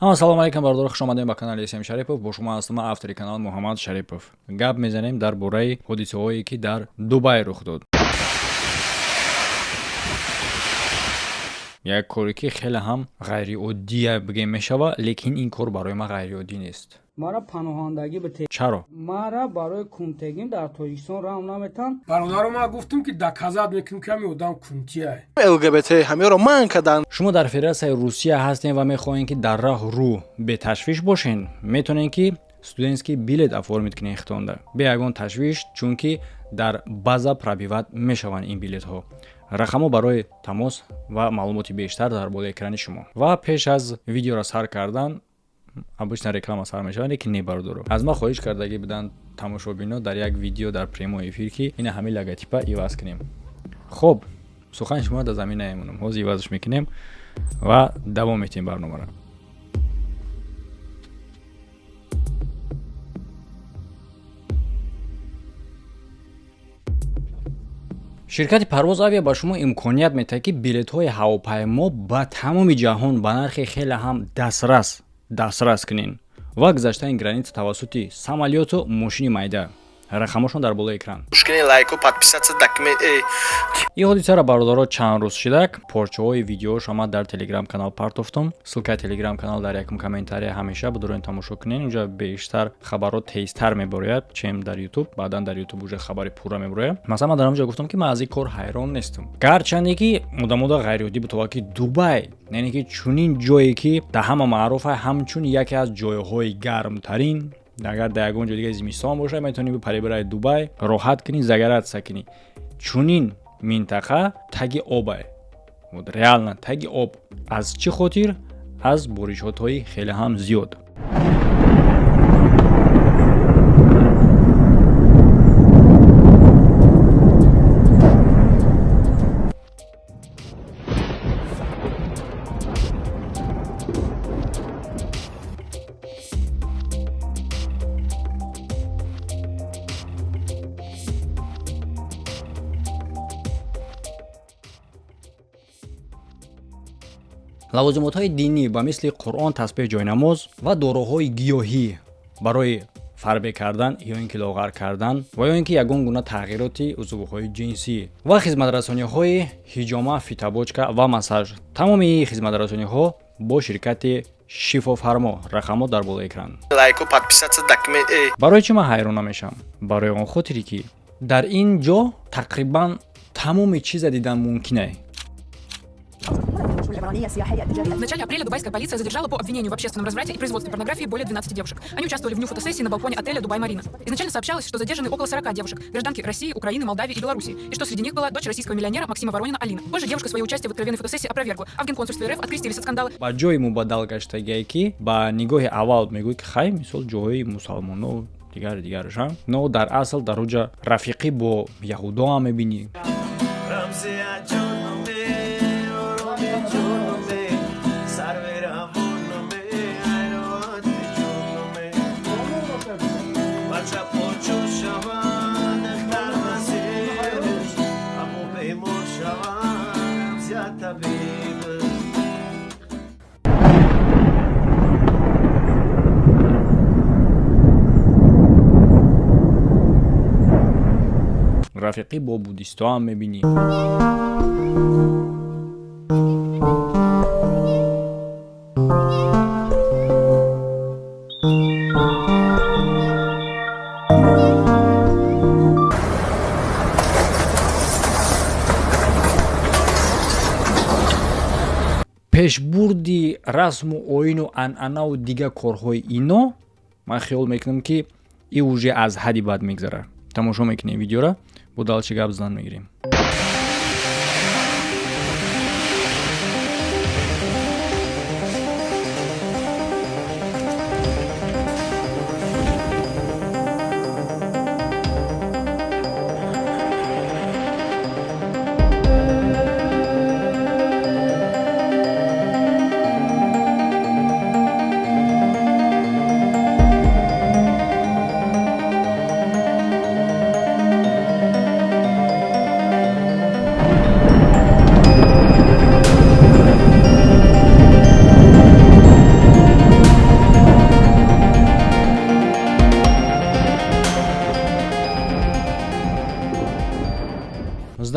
Ассалому алайкум, бародаро, хуш омадем ба канали СМ Шарипов. Бо шумо ҳастам ман, автори канал Муҳаммад Шарипов. Гап мезанем дар бораи ҳодисаҳое, ки дар Дубай рух дод. Як коре, ки хеле ҳам ғайриоддия бигем мешава, лекин ин кор барои ман ғайриоддӣ нест. Мара паноҳандагӣ бите. Чаро? Мара барои кунтегин дар Тоҷикистон раҳм наметан. Бародаро, ман гуфтам, ки доказать мекунем, ки ҳамин одам кунтия. ЛГБТ ҳамеро манъ карданд. Шумо дар Федератсияи Русия ҳастем ва мехоҳем, ки дар раҳ рӯ беташвиш бошен, метавонем, ки студентский билет оформить кунем хитонда бе ягон ташвиш, чунки дар база пробивать мешаванд ин билетҳо. Рақамҳо барои тамос ва маълумоти бештар дар болои экрани шумо. Ва пеш аз видеоро сар кардан, обычно реклама сар мешавад, лекин не, бародаро, аз ман хоҳиш кардагӣ буданд тамошобино дар як видео дар прямой эфир, ки ина ҳамин логотипа иваз кунем. Хоб, сухани шумо дар замин намемонам, ҳозир ивазш мекунем ва давом метиҳем барномаро. Ширкати Парвоз Авиа ба шумо имконият метиҳад, ки билетҳои ҳавопаймо ба тамоми ҷаҳон ба нархи хеле ҳам дастрас кунен ва гузаштани граница тавассути самолёту мошини майда. Рақамошон дар болои экран. Мушкини лайку, подписаться, документ. Ин ҳодисаро, бародаро, чанд рӯз шидак порчаҳои видеош омад, дар телеграм канал партофтум. Ссылкаи телеграм канал дар якум комментария ҳамеша будурен, тамошо кунен. Унҷа бештар хабарҳо тезтар мебарояд, чем дар Ютуб. Баъдан дар Ютуб уже хабари пурра мебарояд. Масалан, ман дар онҷа гуфтам, ки ман аз ин кор ҳайрон нестам, гарчанде ки одамода ғайриоддӣ бутова, ки Дубай, яъне ки чунин ҷое, ки дар ҳама маъруфа ҳамчун яке аз ҷойҳои гармтарин. Агар дар ягон ҷо дига зимистон бошад, метавонӣ бипарӣ, барои Дубай роҳат кунӣ, загораться кунӣ. Чунин минтақа таги обае, реально таги об. Аз чӣ хотир? Аз боришотҳои хеле ҳам зиёд. Лавозимотҳои динӣ ба мисли Қуръон, тасбеҳ, ҷойнамоз ва доруҳои гиёҳӣ барои фарбе кардан ё ин ки лоғар кардан ва ё ин ки ягон гуна тағйироти узвҳои ҷинсӣ ва хизматрасониҳои ҳиҷома, фитобочка ва массаж. Тамоми хизматрасониҳо бо ширкати Шифофармо. Рақамҳо дар болои экран. Лайку, подписаться, документ. Барои чӣ ман ҳайрон намешавам? Барои он хотире, ки дар ин ҷо тақрибан тамоми чиза дидан мумкин е. В начале апреля дубайская полиция задержала по обвинению в общественном разврате и производстве порнографии более 12 девушек. Они участвовали в ню-фотосессии на балконе отеля «Дубай Марина». Изначально сообщалось, что задержаны около 40 девушек, гражданки России, Украины, Молдавии и Белоруссии, и что среди них была дочь российского миллионера Максима Воронина Алина. Позже девушка свое участие в откровенной фотосессии опровергла, а в генконсульстве РФ открестились от скандала. Ба ҷои мубаддал гаштагие, ки ба нигоҳи аввал мегӯяд, ки хай, мисол, ҷоҳои мусалмоно, дигар дигарашам, но дар асл дар оҷа рафиқӣ бо яҳудо ҳам мебинӣ. Рафиқӣ бо буддистҳо ҳам мебинӣ. Пешбурди расму оину анъанаву дигар корҳои ино, ман хиёл мекунам, ки и уже аз ҳадди бад мегзарад. Тамошо мекунем видеора, бо далчи гап зан мегирем.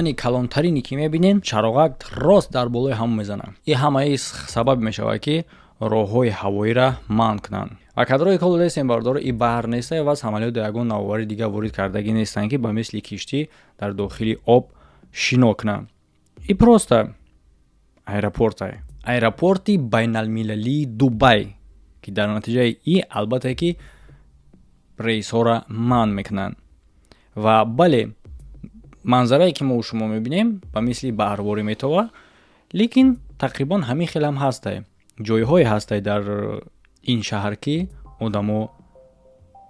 Гардани калонтарине ки мебинен, чароғак рост дар болои ҳамон мезанад. И ҳамаи сабаб мешавад, ки роҳҳои ҳавоиро манъ кунанд. Ва кадрҳое ки ҳоло дестем, бародаро, и баҳр неста ва самолёт ягон навовари дига ворид кардагӣ нестанд, ки ба мисли киштӣ дар дохили об шино кунанд. И просто аэропортай, аэропорти байналмилалии Дубай, ки дар натиҷаи и албатта ки рейсҳоро манъ мекунанд. Ва бале, манзарае ки мо шумо мебинем, ба мисли баҳрворӣ метова, лекин тақрибан ҳамин хел ҳам ҳастай. Ҷойҳое ҳастай дар ин шаҳр, ки одамо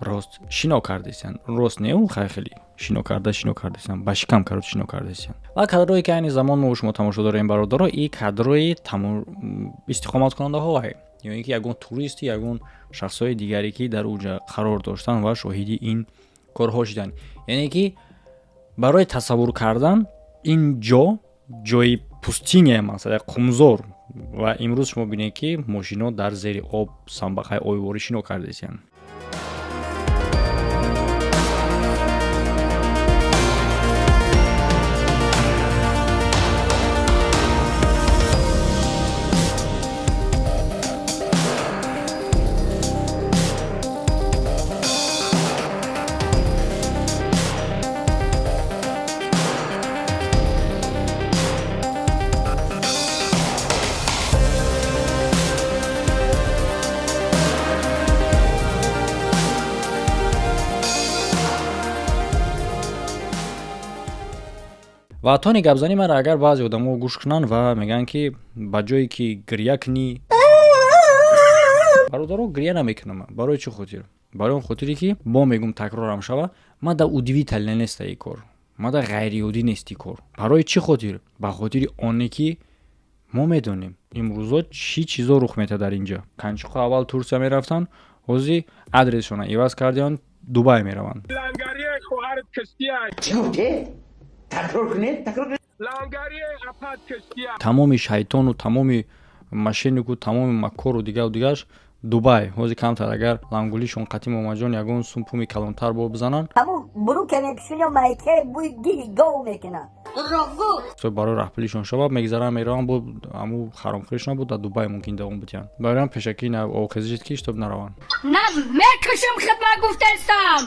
рост шино кардесиянд. Рост неу, хай, хеле шино карда, шино кардесиянд, ба шикам кард шино кардесиянд. Ва кадрое ки айни замон мо шумо тамошо дорем, бародаро, и кадрои истиқоматкунандаҳо ё ин ки ягон туристи, ягон шахсҳои дигаре, ки дар уҷа қарор доштанд ва шоҳиди ин корҳо шуданд. Яъне ки барои тасаввур кардан, ин ҷо ҷои пустыня, масалан, қумзор, ва имрӯз шумо бинед, ки мошино дар зери об самбақаи оиворӣ шино кардесиянд. Ва тони гапзанӣ маро агар баъзе одамо гӯш кунанд ва мегӯянд, ки ба ҷое ки гиря кунӣ, бародаро, гиря намекунам. Барои чӣ хотир? Барои он хотире ки бо мегум, такрорам шава, мада удивительно неста и кор, мада ғайриоддӣ нест и кор. Барои чӣ хотир? Ба хотири оне ки мо медонем, имрӯзо чӣ чизо рух метаҳад дар инҷа. Канчиқо аввал Турсия мерафтанд, ҳозир адресшона иваз кардианд, Дубай мераванд. Такрор кунед, такрор кунед. Тамоми шайтону тамоми мошеннику, тамоми макору дигару дигараш Дубай. Ҳозир камтар агар лангулишон қатӣ Момаҷон ягон сумпуми калонтар бо бизананд, ҳамун бурука мепишун ё майка бӯи гили гов мекунад. Барои раҳпулишон шава мегзаранд, мераванд, бо ҳаму харомхӯришон бо дар Дубай мумкин давом битиҳанд. Бароям пешакӣ овхезишид, ки чтоб нараванд. На мекушам, хидмат гуфтаистам.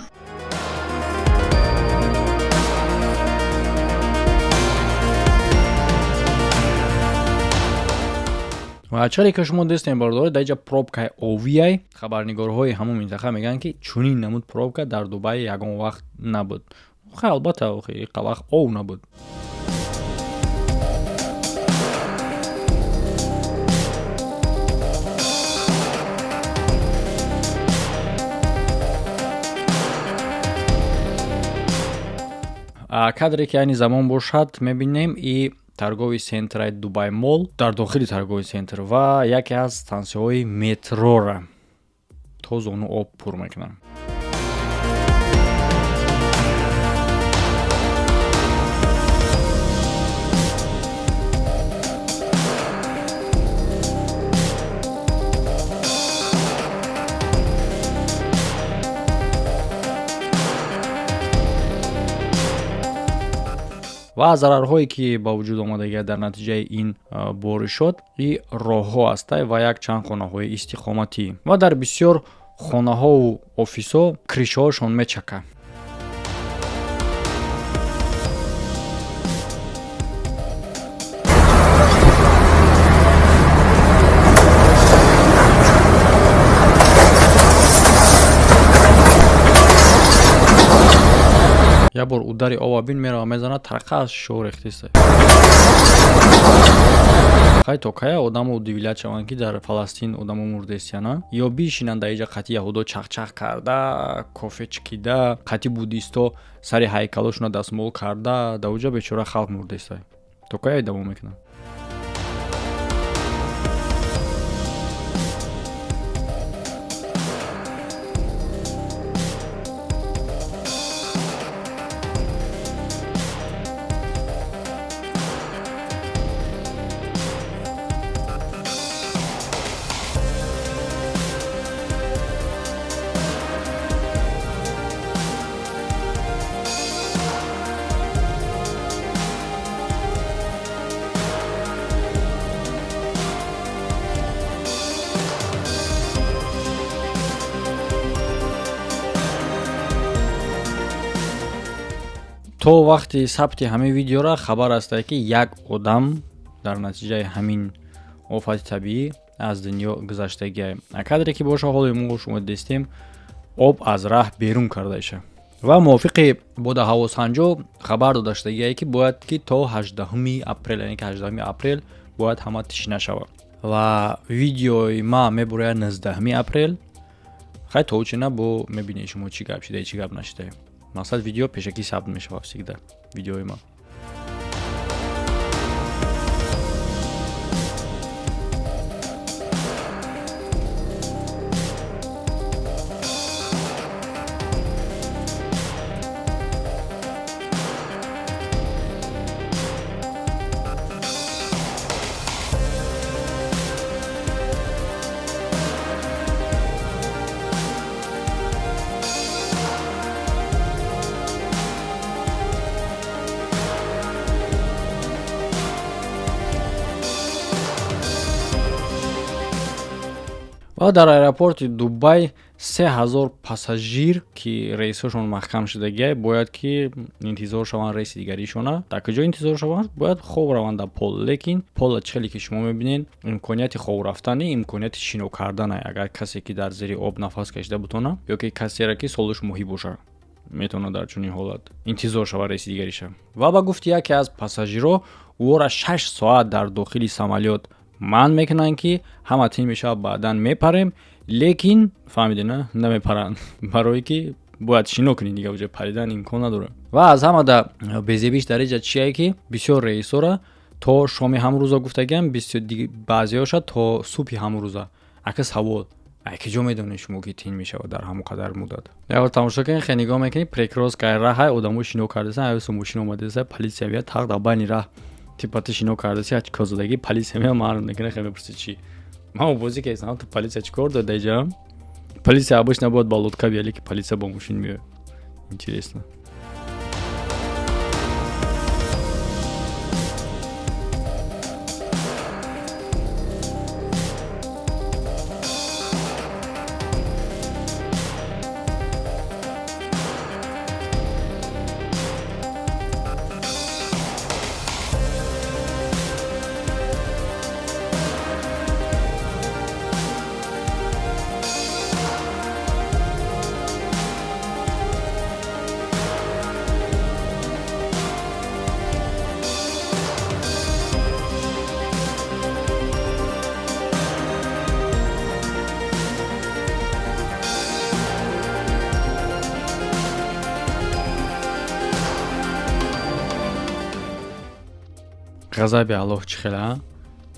Ва чаре ки шумо дестем, бародаро, дар инҷа пробкаи овияй. Хабарнигорҳои ҳамон минтақа мегӯянд, ки чунин намуд пробка дар Дубай ягон вақт набуд. Хай, албатта, иқа вақт ов набуд. Кадре ки айни замон бошад мебинем, и торговый центраи Дубай Мол, дар дохили торговый центр ва яке аз стансияҳои метрора то зону об пур мекунанд. Ва зарарҳое ки ба вуҷуд омадагия дар натиҷаи ин боришот, и роҳҳо ҳастай ва як чанд хонаҳои истиқоматӣ, ва дар бисёр хонаҳову офисҳо крышаҳошон мечака. Як бор удари ова бин, мерава, мезанад, тарақа аз шишаҳо рехтиста. Хай, то кая одамо удивлять шаванд, ки дар Фаластин одамо мурдестияна, ё бишинанд дар иҷа қатъи яҳудо чақчақ карда, кофе чикида, қатъи буддисто сари ҳайкалошона дастмол карда, дар уҷа бечора халқ мурдеста. То кая давом мекунанд? То вақти сабти ҳамин видеора хабар астае, ки як одам дар натиҷаи ҳамин офати табиӣ аз дунё гузаштагиа. Кадре ки боша, ҳоло мо шумо дистем, об аз раҳ берун кардаиша ва мувофиқи бодаҳавосанҷо хабар дода шудагие, ки бояд ки то 18 апрел, яъне ки 18 апрел бояд ҳама тишина шавад. Ва видеои ма мебурояд 19 апрел. Хай, то учина бо мебинед шумо чӣ гап шида, чӣ гап нашида. Мақсад, видео пешакӣ сабт мешавад всегда видеои ма. Ва дар аэропорти Дубай 3000 пассажир, ки рейсҳошон маҳкам шудагиай, бояд ки интизор шаванд рейси дигаришона. Дар куҷо интизор шаванд? Бояд хоб раванд дар пол. Лекин пола, чӣ хеле ки шумо мебинед, имконияти хоб рафтани, имконияти шино карданай. Агар касе ки дар зери об нафас кашида бутона ё ки касеро ки солиш моҳӣ боша, метавонад дар чунин ҳолат интизор шавад рейси дигариша. Ва ба гуфти яке аз пассажирҳо, ӯро 6 соат дар дохили самолёт манъ мекунанд, ки ҳама тин мешавад, баъдан мепарем. Лекин фаҳмиде, на намепаранд, барое ки бояд шино кунӣ, дига уҷа паридан имкон надорад. Ва аз ҳамада безебиш дариҷа чие, ки бисёр рейсора то шоми ҳамрӯза гуфтагиам, баъзеҳоша то субҳи ҳамрӯза. Ака, савол: ай киҷо медонед шумо, ки тин мешавад дар ҳамон қадар муддат? Як тамошо кунед, хе, нигоҳ мекунӣ, перекрёсткаи раҳай, одамо шино кардасан, аюсо мошин омадеса, полиция биёд, тақ дар байни раҳ, типа ту шино кардаси, ҳач козадагӣ, полиция меяд, маълум мекунад, хе, мепурси: чӣ ман бозӣ кардам, ту полиция чӣ кор дод даиҷа? Полиция обычно бояд ба лодка биёд, лекин полиция бо мошин меояд. Интересно. Ғазаби Аллоҳ чӣ хела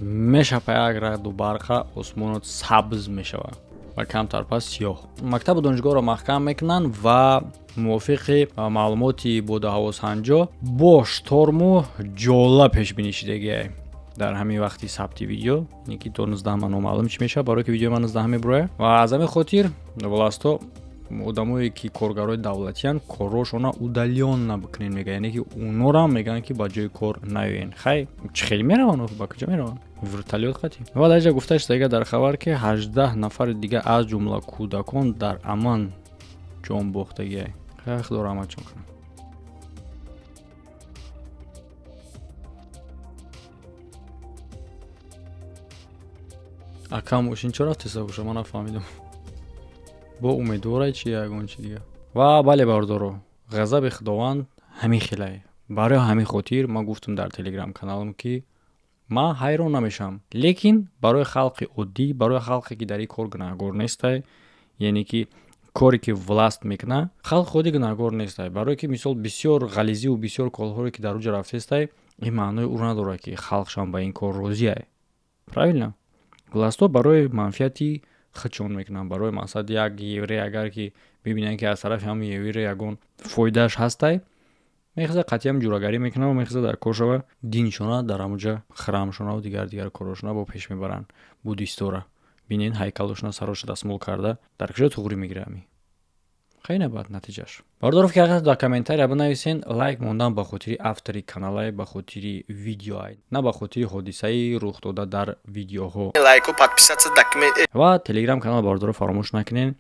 мешапа, як раъду барқа, осмонот сабз мешавад ва камтар пас сиёҳ. Мактабу донишгоҳро маҳкам мекунанд ва мувофиқи маълумоти бодаҳавосанҷо бо шторму ҷола пешбинӣ шидагиай. Дар ҳамин вақти сабти видео, ин ки то 19 номаълум чӣ мешавад, барое ки видеои ман 19 мебурояд. Ва аз ҳамин хотир властҳо одамое ки коргарои давлатиянд, корҳошона удалённо бикунен мегӯянд, яъне ки унорам мегӯянд, ки ба ҷои кор наёен. Хай, чӣ хеле мераванд, ба куҷо мераванд? Вертолёт қатӣ. Ва дар инҷа гуфта шудага дар хабар, ки 18 нафари дига, аз ҷумла кӯдакон, дар Аман ҷон бохтагиай. Хай, худо раҳматшон кунад. Ака, мошин чо рафтеса боша, ман нафаҳмидам. Бо умедворай чи ягон чи дига. Ва бале, бародаро, ғазаби Худованд ҳамин хелае. Барои ҳамин хотир ман гуфтам дар телеграм каналам, ки ман ҳайрон намешавам, лекин барои халқи оддӣ, барои халқе ки дар ин кор гунаҳгор нестай, яъне ки коре ки власть мекунад, халқи оддӣ гунаҳгор нестай. Барое ки мисол бисёр ғализиву бисёр корҳое ки дар уҷа рафтестай, ин маънои ӯро надорад, ки халқшам ба ин кор розиай. Правильно, властҳо барои манфиати худшон мекунанд. Барои мақсад, як еврей агар ки бибинанд, ки аз тарафи ҳамин еврей ягон фоидааш ҳастай, мехеза, қатъиам ҷурагарӣ мекунад ва мехеза дар кор шава, диншона дар ҳамонҷа, храмшона дигар дигар корҳошона бо пеш мебаранд. Буддистора бинен, ҳайкалошона сароша дастмол карда, дар куҷо туғрӣ мегирад ами? Хеле бад натиҷаш. Бародаров, ки ҳақиқат дар комментария бинависен. Лайк мондан ба хотири автори каналай, ба хотири видеоай, на ба хотири ҳодисаи рухдода дар видеоҳо. Лайку, подписаться дакме. Ва телеграм канал, бародаро, фаромӯш накунен.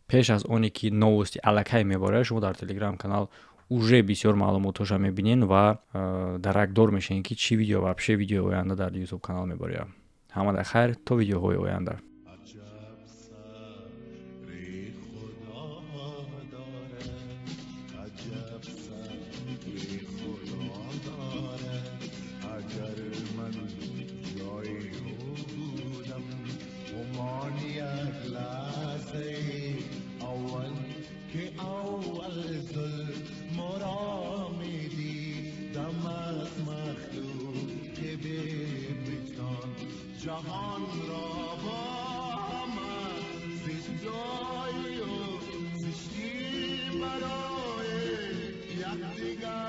Пеш аз оне ки новости аллакай меборад, шумо дар телеграм канал Уже бисёр маълумотҳоша мебинен ва даракдор мешавем, ки чӣ видео, вообще видеои оянда дар ютуб канал меборям. Ҳамада хайр, то видеоҳои оянда. جهان را با همه زشتایی و زشتی برای یکدیگر.